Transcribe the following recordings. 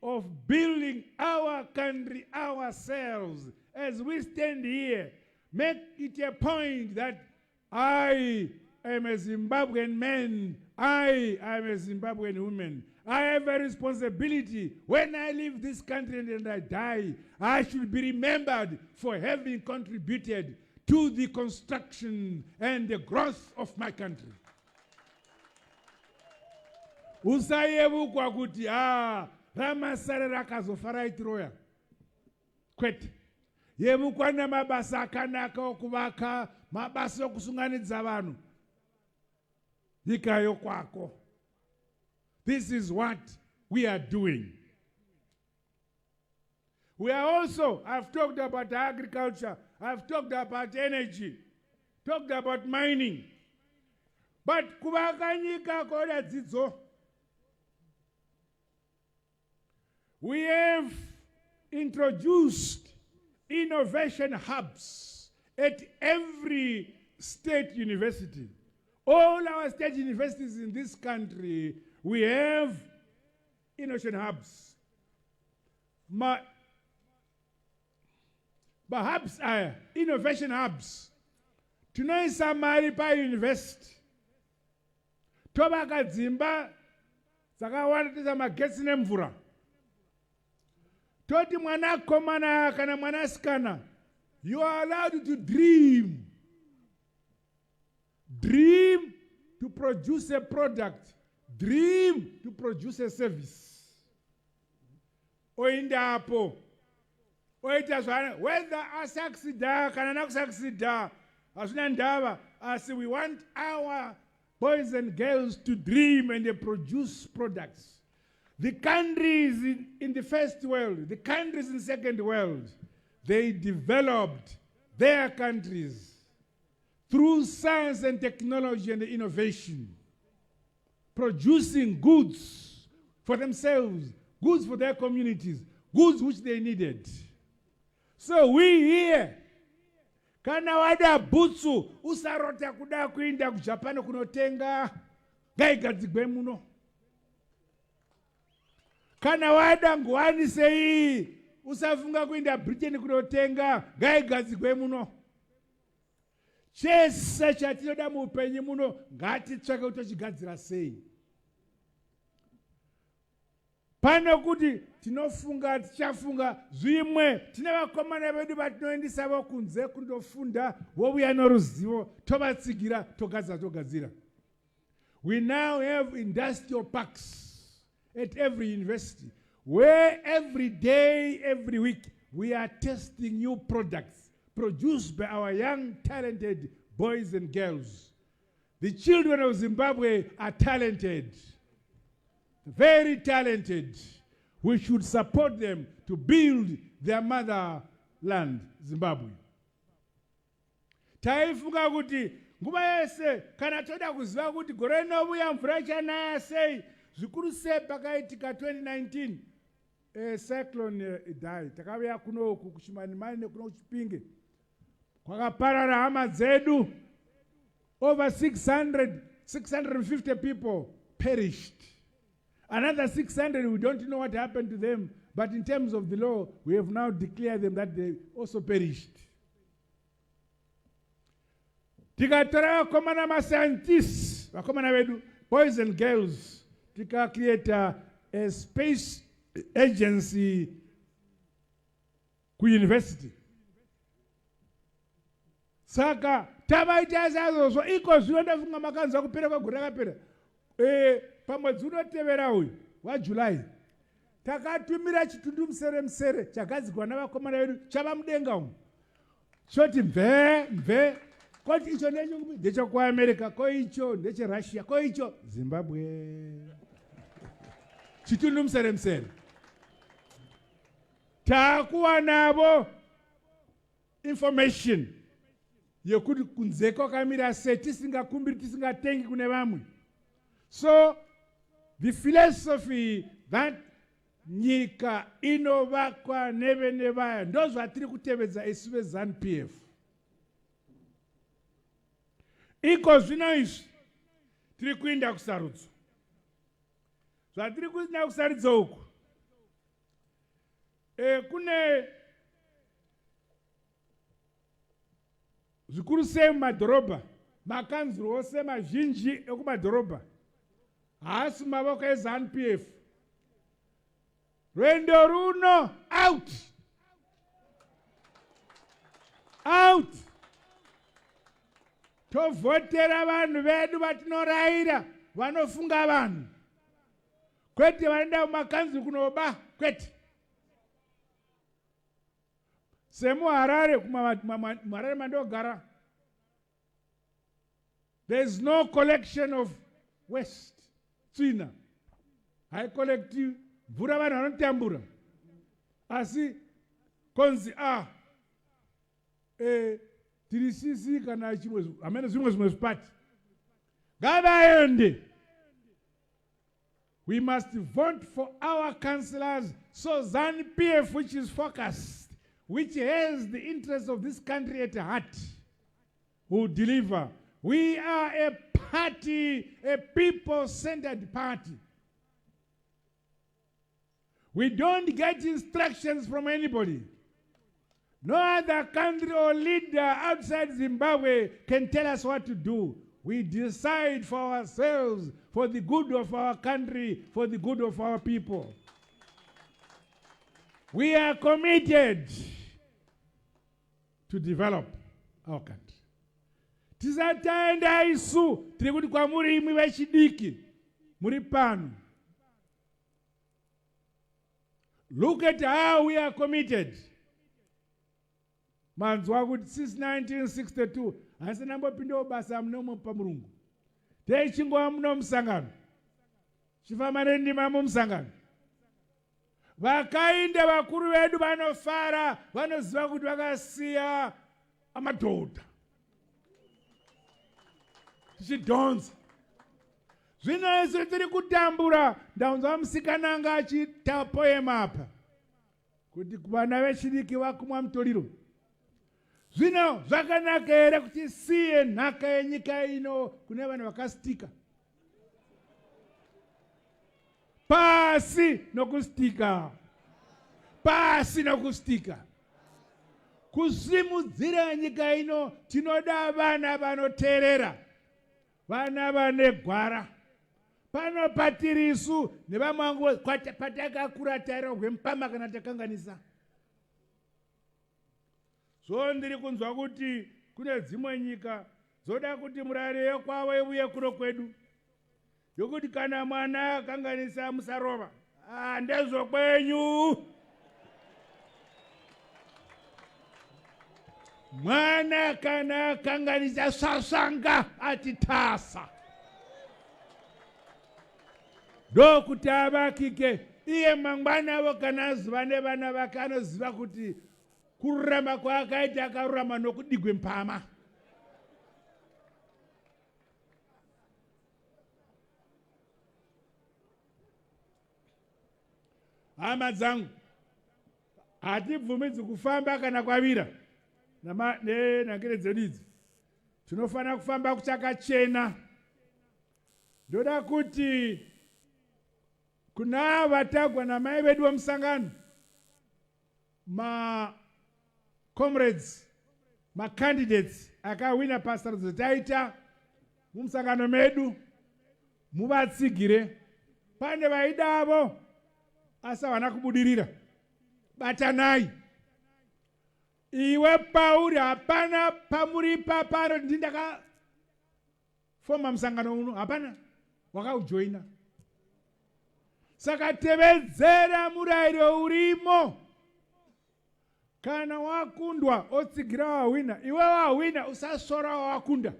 Of building our country ourselves. As we stand here, make it a point that I am a Zimbabwean man, I am a Zimbabwean woman. I have a responsibility. When I leave this country and I die, I should be remembered for having contributed to the construction and the growth of my country. Usayevukwa kuti ha ramasare rakazofa raitiroya. Kwete. Yevukwa nemabasa akanaka okuvaka, mabasa okusunganidza vanhu. Nyika yokwako. This is what we are doing. We are also, I've talked about agriculture, I've talked about energy, talked about mining. But kuvaka nyika koda dzidzo. We have introduced innovation hubs at every state university. All our state universities in this country, we have innovation hubs. Ma, ma hubs aya, innovation hubs. Tinoisa mari pauniversity. Tovaka dzimba dzakawanda toisa magetsi nemvura. Toti mwanakomana kana mwanasikana, you are allowed to dream. Dream to produce a product. Dream to produce a service. Oindapo. Oita zvaana whether asucceeda kana nakusucceeda hazvina ndava asi we want our boys and girls to dream and produce products. The countries in the first world, the countries in the second world, they developed their countries through science and technology and innovation, producing goods for themselves, goods for their communities, goods which they needed. So we here, kana wada bhutsu, usarota kuda kuinda kuJapan kunotenga, ngaigadzigwe muno. Kana wada nguwani sei, usafunga kuinda Britain kunotenga, ngaigadzigwe muno. Chese chatinoda muupenyu muno ngatitsvake kuti tochigadzira sei. Pane kuti tinofunga tichafunga zvimwe, tine vakomana vedu vatinoendesa vo kunze kundofunda, vovuya noruzivo, tovatsigira, togadzira togadzira. We now have industrial parks at every university where every day, every week, we are testing new products produced by our young, talented boys and girls. The children of Zimbabwe are talented, very talented. We should support them to build their motherland, Zimbabwe. Taifunga kuti nguva yese kana toda kuziva kuti gore rinovuya mvura ichanaya sei, zvikuru sei pakaitika 2019 cyclone Idai, takavuya kunoku kuChimanimani nekuno kuChipinge, kwakaparara hama dzedu. Over 600, 650 people perished. Another 600, we don't know what happened to them, but in terms of the law, we have now declared them that they also perished. Tikatora vakomana mascientists, vakomana vedu, boys and girls, tikacreata a space agency kuuniversity. Saka tavaita saizvozvo iko zvino ndafunga makanzwa kupera kwegore rakapera pamwedzi unotevera uyu waJuly takatumira chitundu musere musere chagadzirwa navakomana vedu chava mudenga umu choti mve mve koti icho ndechekuAmerica, ko icho ndecheRussia, ko icho Zimbabwe, chitundu musere musere. Taakuwanavo information yekuti kunze kwakamira sei tisingakumbiri, tisingatengi kune vamwe. So the philosophy that nyika inovakwa nevene vayo ndo zvatiri kutevedza isu veZANU PF. Iko zvino izvi tiri kuinda kusarudzo. Zvatiri kuinda kusarudzo uku, E, kune zvikuru sei mumadhorobha, makanzuro ose mazhinji ekumadhorobha haasi mumavoko eZanu PF. Rwendo runo out out, tovhotera vanhu vedu vatinoraira vanofunga vanhu, kwete vanoenda kumakanzuru kunoba, kwete. SemuHarare, muHarare mandogara, there is no collection of waste, tsvina haicollecti, mvura vanhu vanotambura, asi konzi a e, tiri sisi kana chimwe hamene zvimwe zvipati ngavaende. We must vote for our councillors so ZANU PF, which is focused, which has the interests of this country at heart, will deliver. We are a party, a people-centered party. We don't get instructions from anybody. No other country or leader outside Zimbabwe can tell us what to do. We decide for ourselves, for the good of our country, for the good of our people. We are committed to develop our country. Tisati taenda isu, tiri kuti kwamuri imwi vechidiki muri pano, look at how we are committed. Manzwa kuti since 1962 handisati ndambopindawo basa muno pamurungu, teichingova muno musangano, chifamba nendima mumusangano. Vakainda vakuru vedu vanofara, vanoziva kuti vakasiya amadhodha tichidhonza. Zvino isu tiri kutambura. Ndaunzwa musikana anga achiita poem apa kuti vana vechidiki vakumwa mutoriro. Zvino zvakanaka here kuti siye nhaka yenyika ino kune vanhu vakastika? Pasi nokustika, pasi nokustika. Kusimudzira nyika ino tinoda vana vanoteerera, vana vane gwara. Pano patiri isu nevamwe vangu patakakura tairogwe mupama kana takanganisa. So ndiri kunzwa kuti kune dzimwe nyika dzoda kuti murayiro yekwavo iuye kuno kwedu, yokuti kana mwana akanganisa musarova. Ah, ndezvokwenyu. Mwana kana akanganisa, svasvanga ati tasa, ndokuti avakike iye mangwana avo. Kana azuva nevana vake, anoziva kuti kururama kwaakaita akarurama nokudigwe mpama. Hama dzangu, hatibvumidzi kufamba kana kwavira nenhangire dzedu idzi. Tinofanira kufamba kuchakachena. Ndoda kuti kuna vatagwa namai vedu vemusangano, macomrades, macandidates akahwina pasarudzo dzataita mumusangano medu, muvatsigire. Pane vaidavo asi havana kubudirira. Batanai. Iwe pauri, hapana pamuri ipapa ndi ndakafoma musangano uno, hapana wakaujoina. Saka tevedzera murayiro urimo. Kana wakundwa, otsigira wahwina. Iwe wahwina, usasvora wawakunda.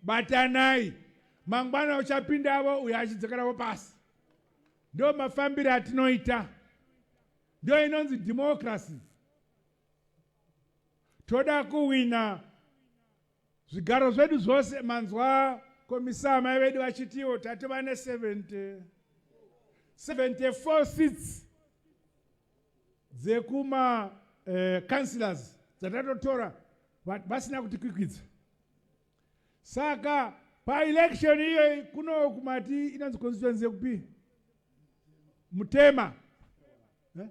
Batanai. Mangwana uchapindavo, uyo achidzokeravo pasi. Ndo mafambiro atinoita, ndo inonzi democracy. Toda kuwina zvigaro zvedu zvose. Manzwa komisa mai vedu vachitiwo tatova ne70 74 seats dzekuma councillors dzatatotora vasina kutikwikwidza. Saka paelection iyo kuno kumati inonzi constituency yekupi, Mutema, eh?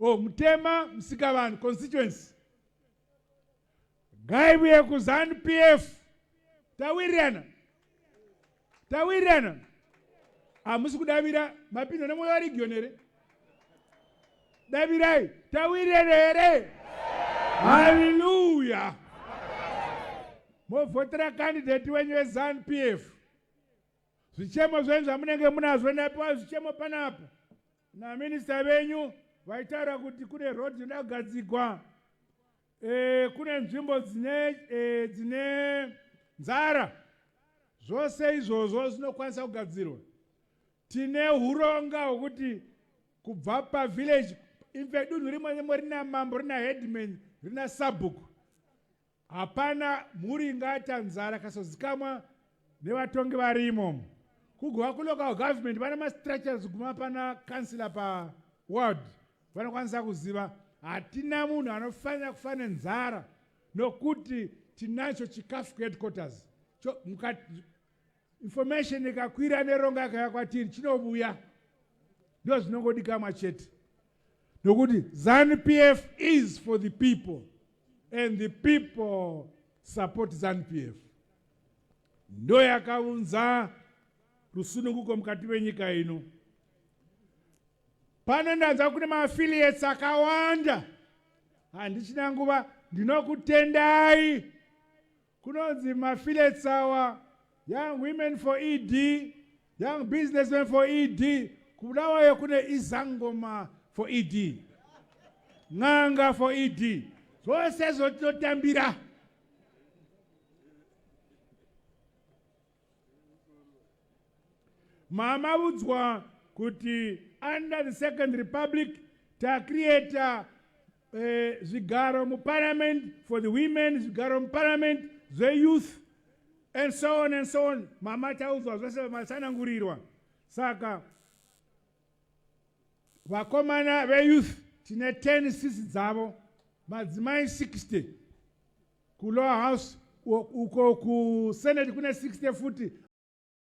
O oh, Mutema Musikavanhu constituency ngaivuye kuZanu PF. Tawirirana, tawirirana. Hamusi kudavira, mapinda nemwoyo waregion here? Davirai, tawirirana here? Haleluya! Movhotera candidate wenyu weZanu PF. Zvichemo zvenyu zvamunenge munazvo, ndapiwa zvichemo panapa naminista venyu vaitaura kuti kune road inoda kugadzigwa, kune nzvimbo dzine nzara. Zvose izvozvo zvinokwanisa kugadzirwa. Tine uronga hwekuti kubva pavillage, infact dunhu rimwe rimwe rina mambo, rina headman, rina sabhuku. Hapana mhuri ingaita nzara kasozikamwa nevatongi vari imomo. Kugova kulocal government vane mastructures guma pana councillor paward vanokwanisa kuziva. Hatina munhu anofanira kufa nenzara nokuti tinacho chikafu kuheadquarters. Information ikakwira neronga yakauya kwatiri chinovuya. Ndo zvinongodikamwa chete, nokuti ZANU PF is for the people and the people support ZANU PF. Ndo yakaunza rusununguko mukati menyika ino. Pano ndanzwa kune maaffiliates akawanda, handichina nguva. Ndinokutendai. Kunonzi maaffiliates awa Young Women for ED, Young Businessmen for ED. Kubulawayo kune Izangoma for ED, N'anga for ED. Zvose zvotinotambira. Mama udzwa kuti under the Second Republic tacreata zvigaro muparliament for the women, zvigaro muparliament zveyouth and so on and so on. Mama taudzwa zvose, matsanangurirwa. Saka vakomana veyouth tine 10 seats dzavo, madzimai 60 kulower house, uko kusenate kune 60 futi.